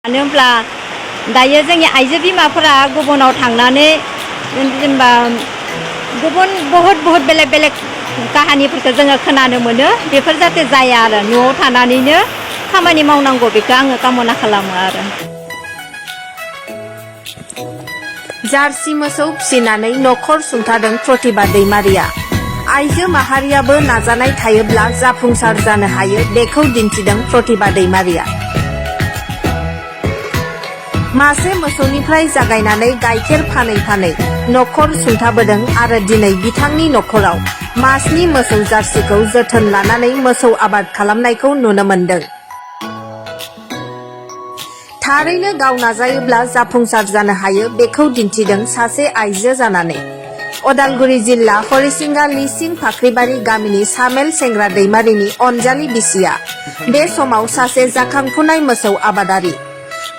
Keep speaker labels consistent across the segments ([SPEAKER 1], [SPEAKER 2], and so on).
[SPEAKER 1] मानो होनब्ला दायो जोंनि आइजो बिमाफोरा गुबुनाव थांनानै जेनेबा गुबुन बहुत बेलेग बेलेग काहानिफोरखौ जोङो खोनानो मोनो बेफोर जाहाथे जाया आरो न'आव थानानैनो खामानि मावनांगौ बेखौ आङो कामना खालामो आरो
[SPEAKER 2] जार्सि मोसौ फिसिनानै नखर सुंथादों प्रतिभा दैमारिया आइजो माहारियाबो नाजानाय थायोब्ला जाफुंसार जानो हायो बेखौ दिन्थिदों प्रतिभा दैमारिया मासे मोसौनिफ्राय जागायनानै गाइखेर फानै नखर सुंथाबोदों आरो दिनै बिथांनि नखराव मासनि मोसौ जार्सिखौ जोथोन लानानै मोसौ आबाद खालामनायखौ नुनो मोनदों थारैनो गाव नाजायोब्ला जाफुंसार जानो हायो बेखौ दिन्थिदों सासे आइजो जानानै अदालगुरि जिल्ला हरिसिंगा लिसिं फाख्रिबारि गामिनि सामेल सेंग्रा दैमारिनि अनजालि बिसिया बे समाव सासे जाखांफुनाय मोसौ आबादारि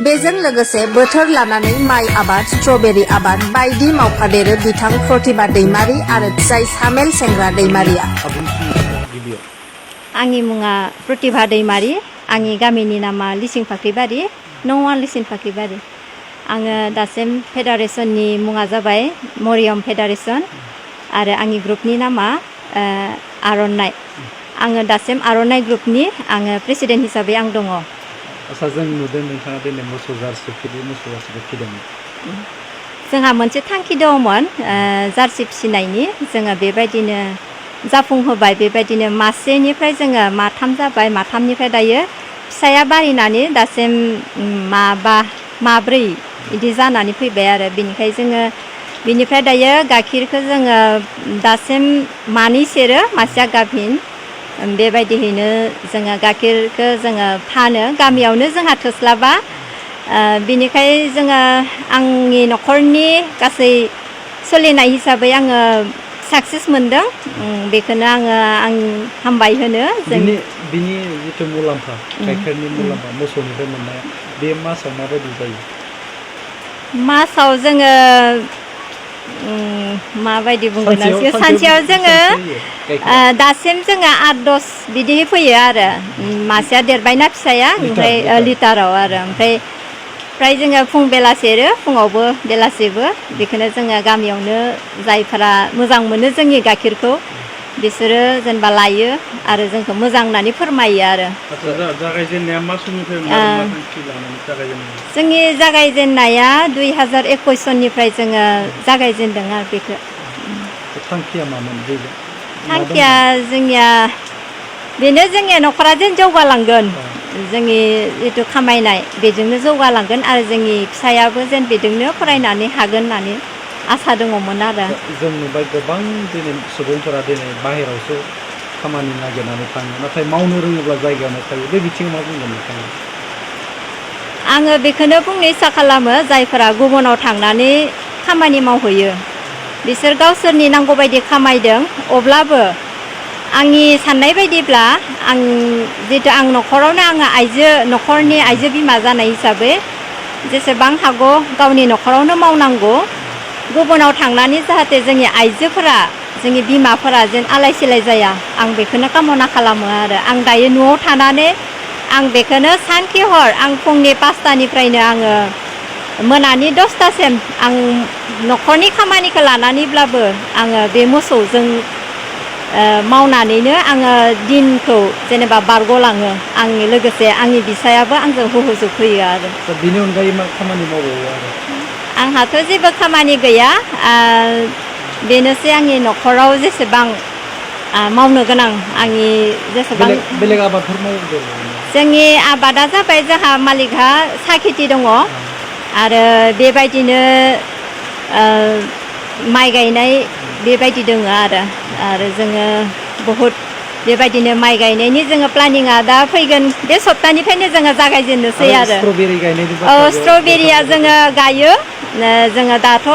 [SPEAKER 2] बेजों लोगोसे बोथोर लानानै माइ आबाद स्ट्रबेरी आबाद बायदि मावफादेरो बिथां प्रतिभा दैमारि आरो फिसाय सामेल सेंग्रा दैमारिया
[SPEAKER 1] आंनि मुङा प्रतिभा दैमारि आंनि गामिनि नामा लिसिं फाख्रिबारि न'वान लिसिं फाख्रिबारि आङो दासिम फेडारेसननि मुङा जाबाय मरियम फेडारेसन आरो आंनि ग्रुपनि नामा आर'नाइ आङो दासिम आर'नाइ ग्रुपनि आङो प्रेसिडेन्ट हिसाबै आं दङ
[SPEAKER 3] आसा जों नुदों नोंथाङा दिनै मोसौ जार्सि मोसौ जार्सिखौ फिदोंमोन
[SPEAKER 1] जोंहा मोनसे थांखि दङमोन जार्सि फिसिनायनि जोङो बेबायदिनो जाफुंहोबाय बेबायदिनो मासेनिफ्राय जोङो माथाम जाबाय माथामनिफ्राय दायो फिसाया बारिनानै दासिम माब्रै बिदि जानानै फैबाय आरो बेनिखाय जोङो बिनिफ्राय दायो गाइखेरखौ जोङो दासिम मानै सेरो मासेया गाभिन बेबायदियैनो जोङो गाइखेरखौ जोङो फानो गामियावनो जोंहा थोस्लाबा बिनिखाय जोङो आंनि न'खरनि गासै सोलिनाय हिसाबै आङो साक्सेस मोनदों बेखौनो आङो आं हामबाय होनो
[SPEAKER 3] बिनि जिथु मुलाम्फा गाइखेरनि मुलाम्फा मोसौनिफ्राय मोननाया बे मासाव माबायदि जायो
[SPEAKER 1] मासाव जोङो माबायदि बुंगोन सानसेयाव जोङो दासिम जोङो 8-10 बिदि फैयो आरो मासेया देरबायना फिसाया ओमफ्राय लिटाराव आरो ओमफ्राय फ्राय जोङो फुं बेला सेरो फुङावबो बेलासेबो बेखौनो जोङो गामियावनो जायफोरा मोजां मोनो जोंनि गाइखेरखौ बिसोरो जेनेबा लायो आरो जोंखौ मोजां होननानै फोरमायो आरो जोंनि जागायजेननाया 2021 सननिफ्राय जोङो जागायजेनदों आरो बेखौ थांखिया जोंनिया बेनो जोंनि न'खरा जेन जौगालांगोन जोंनि जिथु खामायनाय बेजोंनो जौगालांगोन आरो जोंनि फिसायाबो जेन बेजोंनो फरायनानै हागोन होननानै आसा दङमोन आरो
[SPEAKER 3] जों नुबाय गोबां दिनै सुबुंफोरा दिनै बाहेरावसो खामानि नागिरनानै थाङो नाथाय मावनो रोङोब्ला जायगायावनो थायो बे बिथिङाव मा बुंगोन नोंथाङा
[SPEAKER 1] आङो बेखौनो बुंनो इसा खालामो जायफोरा गुबुनाव थांनानै खामानि मावहैयो बिसोर गावसोरनि नांगौ बायदि खामायदों अब्लाबो आंनि साननाय बायदिब्ला आं जितु आं न'खरावनो आङो न'खरनि आइजो बिमा जानाय हिसाबै जेसेबां हागौ गावनि न'खरावनो मावनांगौ गुबुनाव थांनानै जाहाथे जोंनि आइजोफोरा जोंनि बिमाफोरा जेन आलाय सिलाय जाया आं बेखौनो कामना खालामो आरो आं दायो न'आव थानानै आं बेखौनो सानखि हर आं फुंनि 5टानिफ्रायनो आङो मोनानि 10टासिम आं न'खरनि खामानिखौ लानानैब्लाबो आङो बे मोसौजों मावनानैनो आङो दिनखौ जेनेबा बारग'लाङो आंनि लोगोसे आंनि बिसायाबो आंजों हुहुजुग होयो आरो
[SPEAKER 3] बेनि अनगायै मा खामानि मावबावो आरो
[SPEAKER 1] आंहाथ' जेबो खामानि गैया बेनोसै आंनि न'खराव जेसेबां मावनो गोनां आंनि जेसेबां
[SPEAKER 3] बेलेग आबादफोर मावदों
[SPEAKER 1] जोंनि आबादा जाबाय जोंहा मालिकहा साहा खेथि दङ आरो बेबायदिनो माइ गायनाय बेबायदि दङ आरो जोङो बहुद बेबायदिनो माइ गायनायनि जोङो प्लानिंआ दा फैगोन बे सप्तानिफ्रायनो जोङो जागायजेननोसै आरो स्ट्रबेरिया जोङो गायो जोङो दाथ'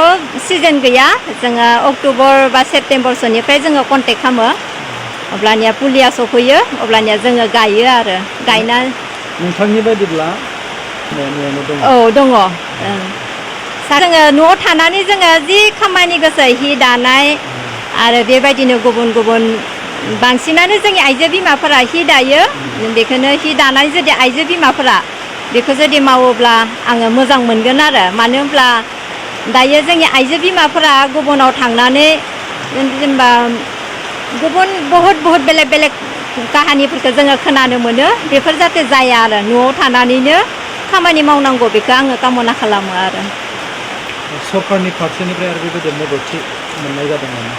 [SPEAKER 1] सिजोन गैया जोङो अक्ट'बर बा सेप्तेम्बरसोनिफ्राय जोङो कन्टेक्ट खालामो अब्लानिया फुलिया सफैयो अब्लानिया जोङो गायो आरो गायना
[SPEAKER 3] नोंथांनि बायदिब्ला
[SPEAKER 1] औ दङ जोङो न'आव थानानै जोङो जि खामानि गोसो हि दानाय आरो बेबायदिनो गुबुन गुबुन बांसिनानो जोंनि आइजो बिमाफोरा हि दायो बेखौनो हि दानानै जुदि आइजो बिमाफोरा बेखौ जुदि मावोब्ला आङो मोजां मोनगोन आरो मानो होनब्ला दायो जोंनि आइजो बिमाफोरा गुबुनाव थांनानै जेनेबा गुबुन बहुत बेलेग बेलेग काहानिफोरखौ जोङो खोनानो मोनो बेफोर जाहाथे जाया आरो न'आव थानानैनो खामानि मावनांगौ बेखौ आङो कामना खालामो आरो
[SPEAKER 3] सरकारनि फारसेनिफ्राय आरो बेबायदि मददथि मोननाय जादों नामा?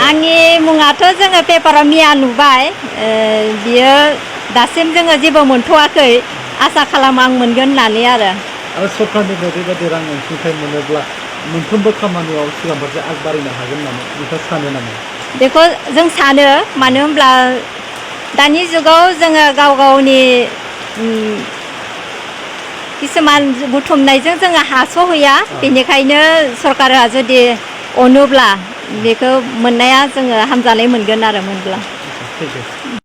[SPEAKER 1] आंनि मुङाथ' जोङो पेपाराव मिया नुबाय बियो दासिम जोङो जेबो मोनथ'वाखै आसा खालामो आं मोनगोन होननानै आरो
[SPEAKER 3] सरकारनिफ्राय बेबायदि रां अनसुंथाइ मोनोब्ला मोनफ्रोमबो खामानियाव सिगां फारसे आगबारिनो हागोन होननानै नोंथाङा सानो नामा?
[SPEAKER 1] बेखौ जों सानो मानो होनब्ला दानि जुगाव जोङो गाव गावनि किसुमान बुथुमनायजों जोङो हास'हैया बेनिखायनो सरकारा जुदि अनोब्ला बेखौ मोननाया जोङो हामजानाय मोनगोन आरो मोनब्ला